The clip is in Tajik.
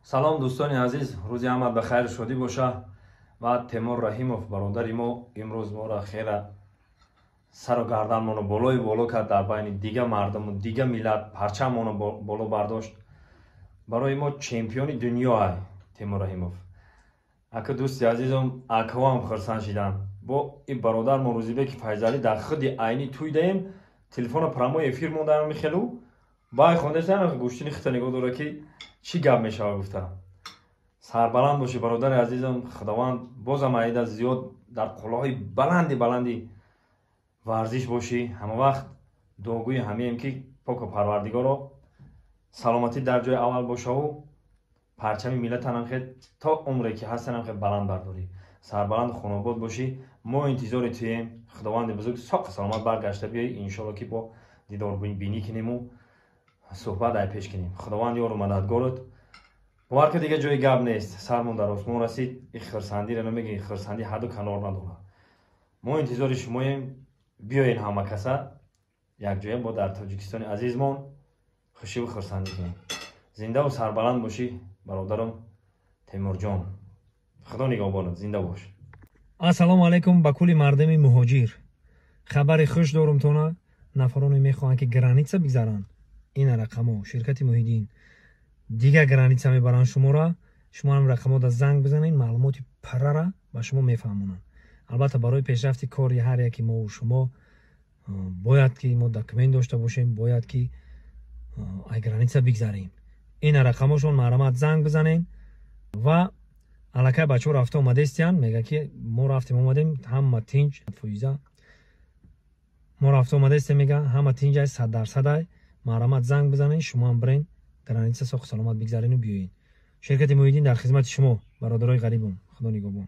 Салом, дӯстони азиз, рӯзи ҳамат ба хайру шодӣ боша. Ва Темур Раҳимов, бародари мо, имрӯз моро хела сару гарданмоно болои боло кард, дар байни дига мардуму дига миллат парчамоно боло бардошт. Барои мо чемпиони дунё ай Темур Раҳимов. Ака, дӯсти азизом, акаҳоам хурсанд шиданд. Бо и бародармо Рӯзибеки Файзалӣ дар худи айни тӯй даем, телефона прямой эфир мондаам, михелу бай хондесам, гӯштини хита нигоҳ дора, ки чӣ гап мешава гуфта. Сарбаланд бошӣ, бародари азизам, Худованд бозам аида зиёд дар қуллаҳои баланди баланди варзиш бошӣ. Ҳамавақт дуогӯи ҳамеем, ки поку Парвардигоро саломатӣ дар ҷои аввал бошаву парчами миллатанам хел то умре ки ҳастанам хел баланд бардорӣ. Сарбаланду хонобод бошӣ, мо интизори туем. Худованди бузург соқу саломат баргашта биёӣ, иншолло, ки бо дидорбинӣ кунему суҳбат ай пеш кунем. Худованд ёру мададгорат. Бовар ки, дига ҷои гап нест, сармон дар осмон расид. И хирсандиро намеги, хирсандӣ ҳаду канор надорад. Мо интизори шумоем, биёен, ҳама каса якҷоя бо дар Тоҷикистони азизмон хушиву хурсандӣ кунем. Зиндаву сарбаланд бошӣ, бародарам Темурҷон, Худо нигаҳбонат, зинда бош. Ассалому алайкум ба кулли мардуми муҳоҷир. Хабари хуш дорум тона. Нафароне мехоҳанд, ки граница бигзаранд, ина рақамҳо, ширкати Муҳиддин дига граница мебаранд шуморо. Шумо ҳам рақамҳода занг бизанед, маълумоти паррара ба шумо мефаҳмонанд. Албатта, барои пешрафти кори ҳар яки мову шумо бояд ки мо документ дошта бошем, бояд ки ай граница бигзарем. Ина рақамҳошон, марҳамат, занг бизанед. Ва аллакай бачаҳо рафта омадестиянд, мега, ки мо рафтем, омадем, ҳама тинҷ фоиза. Мо рафта омадестем, мега, ҳама тинҷай, 100%-ай. Марҳамат, занг бизанед, шумоам бирен, граница соқу саломат бигзарену биёед. Ширкати Муҳиддин дар хизмати шумо, бародарои ғарибум. Худо нигаҳбон.